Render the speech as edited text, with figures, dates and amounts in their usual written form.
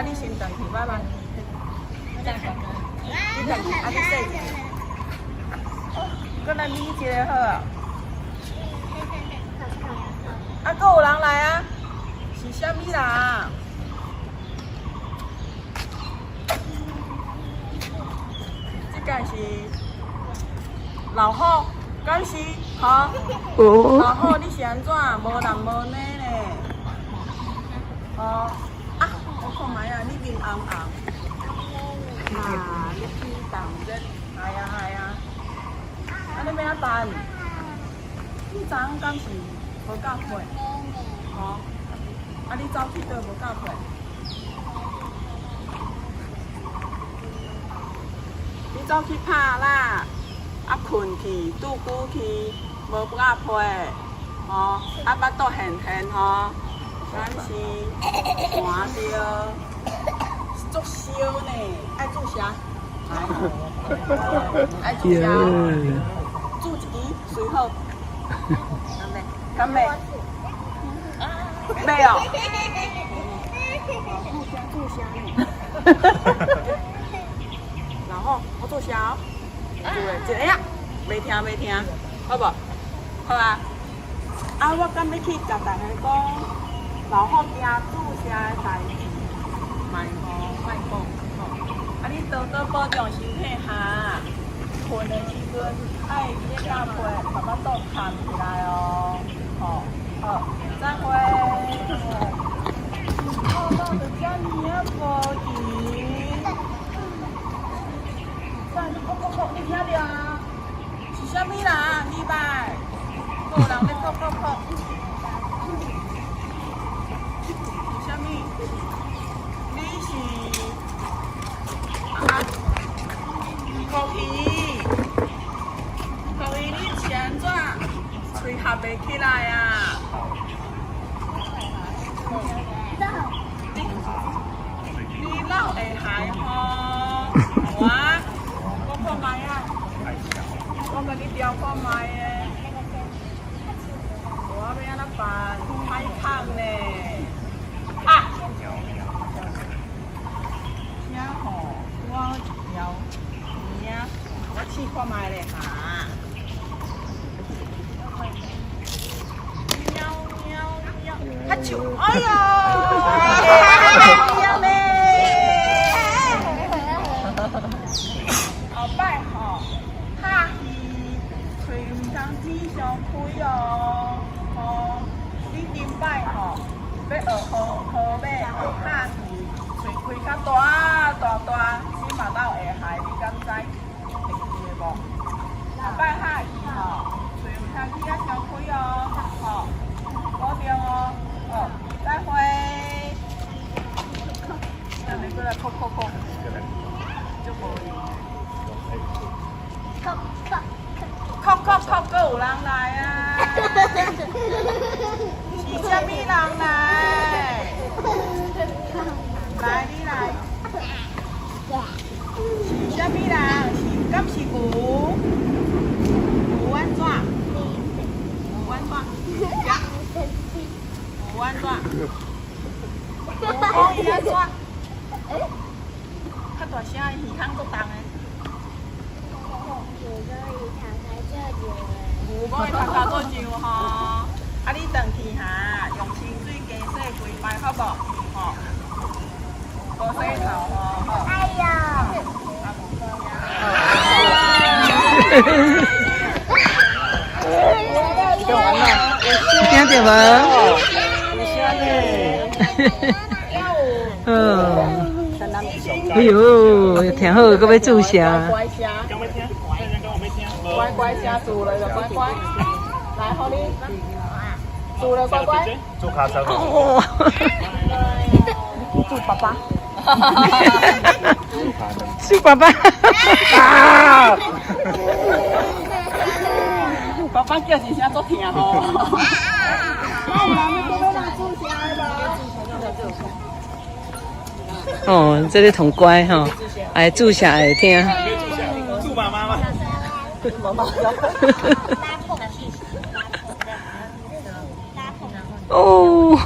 啊，你先轉去，拜拜。你轉去，啊，你洗一下。閣來咪一个好啊。啊，閣有人來啊？是啥物人？這個是老虎，敢是？吼？老虎，你是按怎？無男無女呢？哦，啊，我看覓啊，你面紅紅。啊，你天凍熱，係啊係啊。啊，你欲按怎辦？你昨昏敢是無夠睏？吼？啊，你走去佗無夠睏？你走去拍啦，啊，睏去，拄久去，無夠被，吼，啊，腹肚現現吼，敢是寒著，足燒呢，愛注射，愛注射，注一支隨好，敢欲？欲哦。注射呢。然後我注射哦，注咧一个啊，袂疼袂疼，好無？好啊。啊，我敢欲去共大家講，老虎驚注射的代誌，莫吼，莫講吼。啊，你多多保重身體哈。睏的時陣愛蓋被，把腹肚蓋起來哦。吼，好，再會。哦，鬧得遮爾仔無閒。啥？你哭哭哭，你聽著啊？是啥物人？禮拜，閣有人咧哭哭哭。是啥物？你是啊？コ鱼，コ鱼，你是按怎？喙合袂起來啊？你老會害吼？我，我看覓啊！我共你調看覓的。我欲按怎辦？歹空呢？啊！聽吼，我搖耳啊，我試看覓咧哈。喵喵喵！哈啾！哎喲！喵呢？後擺吼，拍魚，喙毋通糋傷開哦，吼！你頂擺吼，欲學河河馬學拍魚，喙開較大大大，你嘛鬥會害，你敢知？會記得無？後擺拍魚吼，喙毋通糋甲傷開哦，吼！保重哦，好，再會。等下閣來哭哭哭，足無閒。哭哭哭，閣有人來啊！是啥物人來？來，你來。是啥物人？是敢是牛？牛按怎？牛按怎？牛按怎？牛講伊按怎？較大聲，耳孔閣重的。牛講伊頭殼做上吼，啊你轉去哈，用清水加洗幾擺好無？吼，無洗頭吼，吼。哎呀！聽著無？嗯。哎喲，聽好，閣欲注射。乖聲，乖乖聲，注了就乖乖。來，予你，注了乖乖。注跤踭。注爸爸。注爸爸。啊！爸爸叫一聲足疼吼。有人欲閣欲來注射的無？哦，這个同乖吼，愛注射會聽。注媽媽嗎？媽媽。哦。